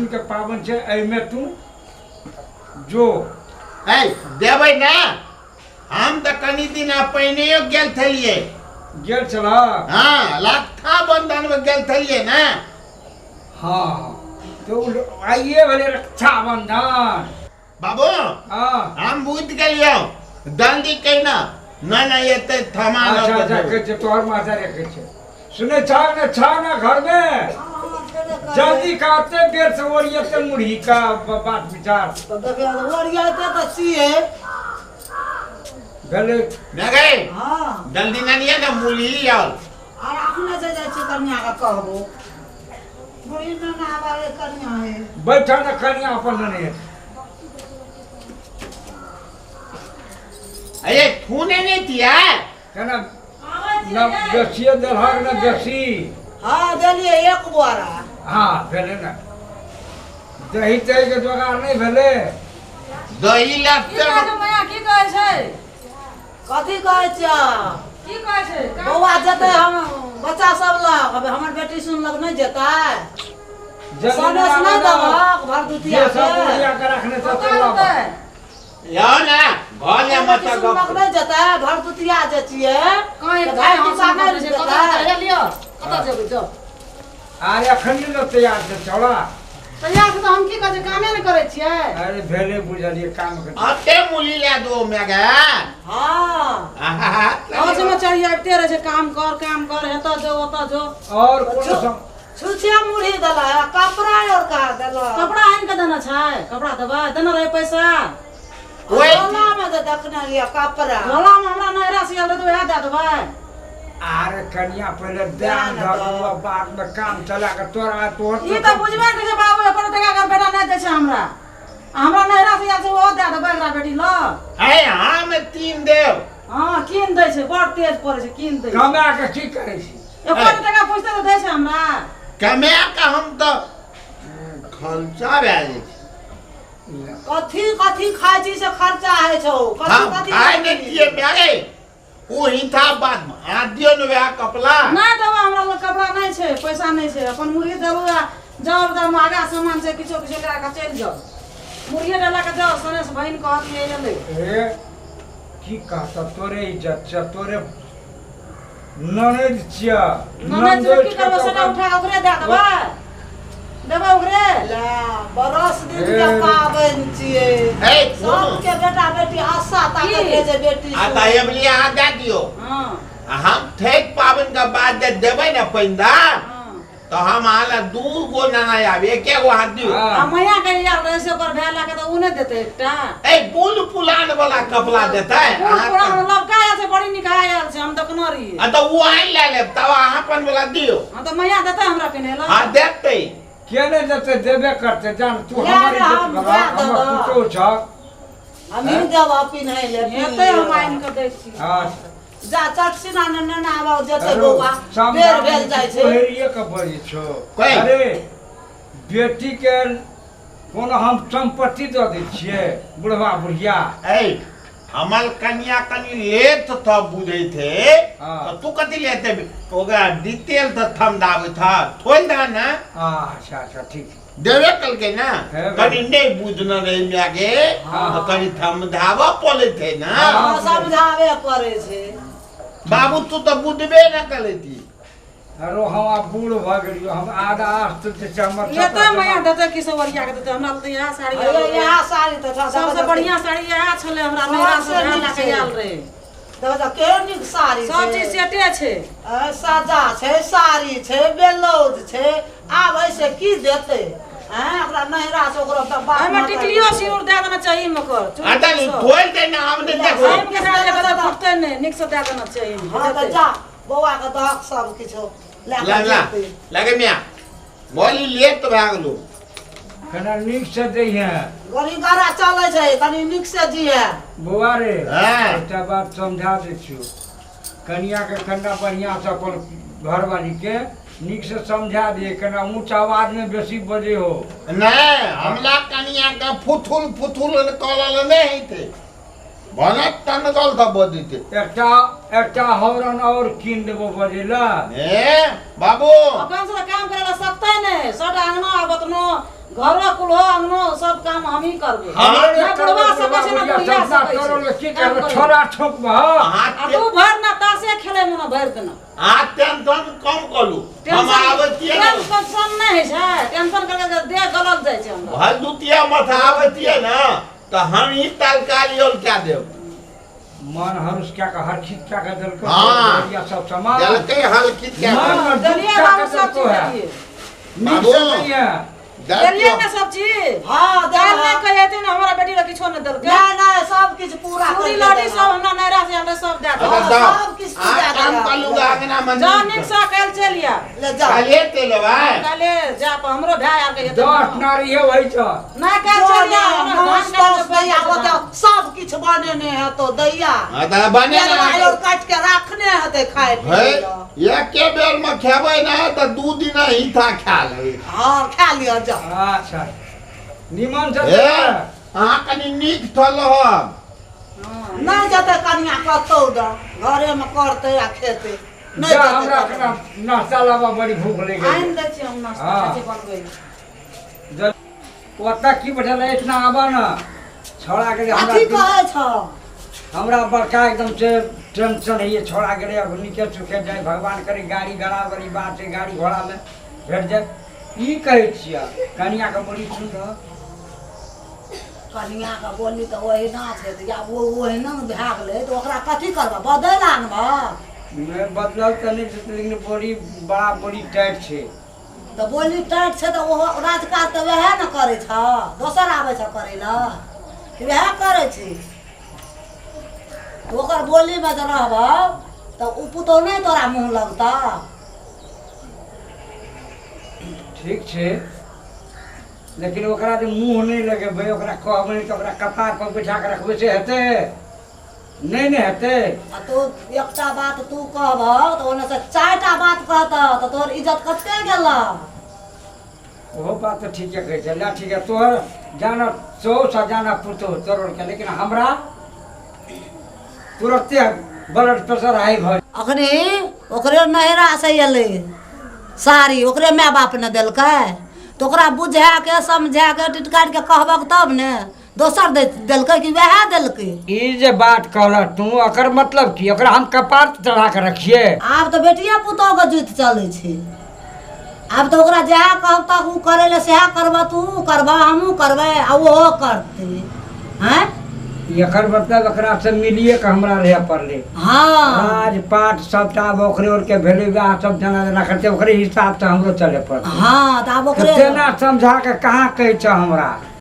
दिन के पाबनि छै एहिमे तू जो ऐ देबै ने हम तऽ कनि दिन पहिनेयो गेल छलियै गेल छलह हँ रक्षा बंधन में गेल छलियै ने हँ तऽ ओ आइए भेलै रक्षाबंधन बाबू हँ हम बुझि गेलियौ जल्दी कहिना नहि नहि एते थमा अच्छा अच्छा कहै छै तोहर माता कहै छै सुनै छह ने छह ने घरमे जल्दी काते बेर से ओरियते मुरही का बात विचार तऽ देखियौ तऽ ओरियाइते तऽ छियै भेलै ने गई हँ जल्दी ना लिया ना मूली आल आर अखने जे जाइ छी कनियाके कहबो मुरही नेने आबै कनिया हे बैठा ने कनिया अपन नेने अरे थूने नहीं दिया केना न बेसिए देलहक ने बेसी हँ देलियै एक बोरा हँ भेलै ने दही तही के जोगाड़ नहि भेलै दही की लगते कहै छै मैया की कहै छै कथी कहै छियै की कहै छै बौआ जेतै हम बच्चा सब लग अबे हमर बेटी सुन लग नहि जेतै सनेस नहि देबहक भरदुतिया जे सब के ओरिया के रखने छै कतऽ से लऽ जेतै यो ना घर ले मत बेटी सुन लग गप नहि जेतै भरदुतिया जे छियै कहीं तऽ भाई भाई टीका टीका नहि नहि छै कतऽ जेतै जेतै लिअ कतऽ जेबै जाउ अरे अखन ने तैयार छै छौड़ा तैयार से तऽ हम की कहै छियै कामे नहि करै छियै अरे भेले बुझलियै काम के अते मूली ले दो मैं गे हँ और समाचार आबिते रहै छै काम कर काम कर एतऽ जो ओतऽ जो और कोनो सम छुछे मुरही देला कपड़ा और कहा देला कपड़ा आनि कऽ देना छै कपड़ा देबै देने रहै पैसा ओए झोला में जे देखने रहियै कपड़ा झोलामे हमरा नैहरा से आयल रहै तऽ वएह दए देबै अरे कनिया पहिले ध्यान ध्यान धरू दऽ। बाद में काम चला के तोरा तोहर ई तऽ बुझबे नहि छै बाबू एको टका के बेटा नहि दै छै हमरा आ हमरा नैहरा से आयल छै ओहो दए देबै एकरा बेटी लग है हम तीन देव हँ कीन दै छै बड़ तेज पड़ै छै कीन दै छै कमा के की करै छी एको टका पुछतै तऽ दै छै हमरा कमा के हम तऽ खर्चा भए जाइ छै कथी कथी खाइ छी से खर्चा होइ छौ कथी हम कथी खाइ नहि छियै मारे ओ हिंथा बाद में आ दियो ने वएह कपड़ा नहि देबै हमरा लग कपड़ा नहि छै पैसा नहि छै अपन मुरही देबू आ जाउ तऽ महगा सामान छै किछो किछो लए कऽ चलि जाउ मुरही लए कऽ जाउ सनेस बहिन कहत ये एलै ए की कहत तोरे इज्जत छ तोरे ननैद छिय ननैद छै की करबै सेटा उठा कऽ ओकरे दए देबै देबै ओकरे ला बरस दिन के पाबनि छियै ए सुनू सबके बेटा बेटी आशा ताकत की? रहै छै बेटी आ तऽ एबली अहाँ दए दियौ हँ आ हम ठेक पाबनि के बाद जे देबै ने पैंदा हँ तऽ हम अहाँ लए दू गो नाना आब एके गो अहाँ दियौ आ मैया के आयल रहै से ओकर भाय लए कऽ तऽ ओ नहि देतै एकटा ए पुल पुलान वाला कपड़ा देतै पुल अहाँ पुरान लबका आयल छै बड़ी नीक आयल छै हम देखने रहियै आ तऽ ओ आनि लए लेब तब अहाँ अपन वाला दियौ हँ तऽ मैया देतै हमरा पिन्है लए हँ देतै के नहि देतै देबे करतै जान तू लए हमर ने हम इज्जत दए करह हमर देबह। पुतोहु छह हमही देबह पिन्है ले हेतै हम आनि कऽ दै छी हँ जा चटसिना ने नेना आब जेतै अरो, बौआ बेर भेल जाइ छै कोहरिये के बजै छौ कोइ? अरे बेटी के कोनो हम सम्पत्ति दऽ दै छियै बुढ़वा बुढ़िया ऐ हमर कनिया कनि लेट तऽ बुझै थे हाँ। तऽ तू कथी लेते ओकरा डिटेल तऽ थमदाबै था थोड़ दा ना अच्छा अच्छा ठीक देबे कलकै ना हे कनि नहि बुझने रही माय के हाँ। तऽ कनि थमदाबऽ पड़ै थे ना हँ, समझाबे पड़ै छै बाबू तू तऽ बुझबे ना करै थी अरो हम आब बूढ़ भऽ गेलियो हम आधा आस्त जे छै हमर लेतै मैया देतै की सब ओरिया के देतै हमरा लग तऽ इएह साड़ी अरे इएह साड़ी तऽ छौ, सबसँ बढ़िआँ साड़ी इएह छलै हमरा नैहरा से सबसँ भाय नीक लए कऽ छै। आयल रहै देखो तऽ केहन नीक साड़ी सब छै चीज सेटे छै ए, साजा छै साड़ी छै ब्लाउज छै आब ऐसे की देतै हैं ओकरा नैहरा से ओकरो तऽ बाप एहिमे माता टिकलियो सिन्दूर दए देना चाही ओकर आ तऽ थोड़ दे ना हम नहि देखो के दए देबै तऽ फुटतै नहि नीकसँ दए देना चाही हँ तऽ जा बौआ के दहक सब किछो लए ला कऽ ला जेतै लगे मिया बोली लेट भए गेलो कना नीक से दैहे गड़ी गाड़ा चलै छै कनि नीक से जिहे बौआ रे हाँ। एकटा बात समझा दै छियौ कनियाके कनिटा बढ़िआँसँ अपन घरवालीके नीकसँ समझा दियै कना ऊँच आवाजमे बेसी बजै हो नहि हमरा कनिया के फुथुल फुथुल करल नहि हेतै भने टनगल तऽ बजैते एकटा एकटा हॉर्न और कीन देबो बजै ला ए बाबू अखन से तऽ काम करे ला सकतै नहि सबटा अंगना आ बतनो घरो कुल्हो अंगनो सब काम हमही करबै। हाँ, ना बुढ़वा सकै छै ना बुढ़िया सकै छै। की करबै छोड़ा ठोकबह। आ तू भरि ना तासे खेलै मुना भरि दिना। अहाँ टेंशन कम करू, हम आबै छियै ने। टेंशन नहि होइ छै, टेंशन करके देह गलत जाइ छै हमरा। भरदुतिया माथा आबै छियै ने तऽ हम ही तरकारी और क्या देब। मन हरुस क्या का हरखित क्या का देलको। हाँ। बढ़िया सब सामान देलकै हलखित क्या मन देलकै। में दुख देलियै क्या बाबू का सब देलको चीज है। देलियै। नीक से नहीं है। देलियै ने सब चीज। हाँ, काल्हि देलक। नहि कहैथिन हमरा बेटी लए किछो नहि देलकै। नहि नहि, सब किछु पूरा चूड़ी करि लहठी देलक। सब हमरा नैहरा से आनलै सब दए अच्छा, देलक। जाओ। सब किछु अहाँ दए काम देलक। करू अंगना में। जा नीक से काल्हि चलि आयब। ले जाओ। काल्हिए चलि अयबै। काल्हि जा पर हमरो भाय आबि के 10 नारी है वही छ। नहि काल्हि चलि आयब, हमरा माछ धान काटि ताछ के दैया ओतऽ सब किछु बनेने हेतौ दैया। हाँ, तऽ बने पेड़वा ने। और काटि के राखने हेतै खाय है पियै लए। एके बेर में खेबै ना तऽ 2 दिन हिथा खा लेबै। हाँ, खा लिअ जाओ। अच्छा निमन से हे, अहाँ कनि नीक थलहब। नहि जेतै कनिया कतौ दऽ, घरेमे करतै आ खेतै। नहि जा जेतै हमरा कतौ। कना नाश्ता लाबा, बड़ी भूख लागि आनि गेल। दै छियै हम नाश्ता। हाँ। जाइ छियै बनबै। ओतऽ की बैठल है, इतना आबा ना छोड़ा के हमरा। कथी कहै छौ? हमरा बड़का एकदम से टेंशन है, छोड़ा गेलै अब नीके सुखे जाए, भगवान करे गाड़ी घोड़ा वाली बात है, गाड़ी घोड़ा में भेट जाए। ई कहै छियै कनिया के बोली सुन रह। कनियाके बोली तऽ ओहिना छै, तऽ आब ओ ओहिना भए गेलै तऽ ओकरा कथी करबह, बदलि आनबह? नहि बदलल तऽ नहि छै, लेकिन बोली बड़ा बोली टाइट छै। तऽ बोली टाइट छै तऽ ओहो राजकाज तऽ वएह ने करै छौ, दोसर आबै छौ करै लए कि वएह करै छी? तऽ ओकर बोलीमे जे रहबह तऽ ओ पुतहु नहि तोरा मुँह लगतऽ। ठीक छै, लेकिन ओकरा जे मुँह नहि लगेबै, ओकरा कहबै नहि तऽ ओकरा कपार पर बैठा के रखबै से हेतै नहि? ने हेतै। आ तू एकटा बात तू कहबह तऽ ओन्ने से 4टा बात कहतऽ तऽ तोहर इज्जत कते गेलऽ? ओहो बात तऽ ठीके कहै छै। ला ठीक है, तोहर जाना चौस आ जाना पुतोह तोहर के, लेकिन हमरा तुरते ब्लड प्रेशर हाई भऽ अखनी ओकरे नैहरा से एलै साड़ी, ओकरे माय बाप ने देलकै, तऽ ओकरा बुझा के समझा के टिटकारि के कहबक तब ने। दोसर दे देलकै कि वएह देलकै? ई जे बात कहलह तू, ओकर मतलब की? ओकरा हम कपार चढ़ा के रखिए? आब तऽ बेटिये पुतोहके जुति चलै छै। आब तऽ ओकरा जएह कहब तक ओ करै लए सएह करबह, तू करबह, हमहूँ करबै आ ओहो करतै। आँय, एकर मतलब एकरा से मिलिए के हमरा रहे पड़लै? हाँ। राजपाट सबटा आब ओकरे ओर के भेलै, वएह सब जना जना करतै ओकरे हिसाब से हमरो चले पड़तै। हाँ, तऽ आब ओकरे तेना समझा के कहाँ कहै छ हमरा?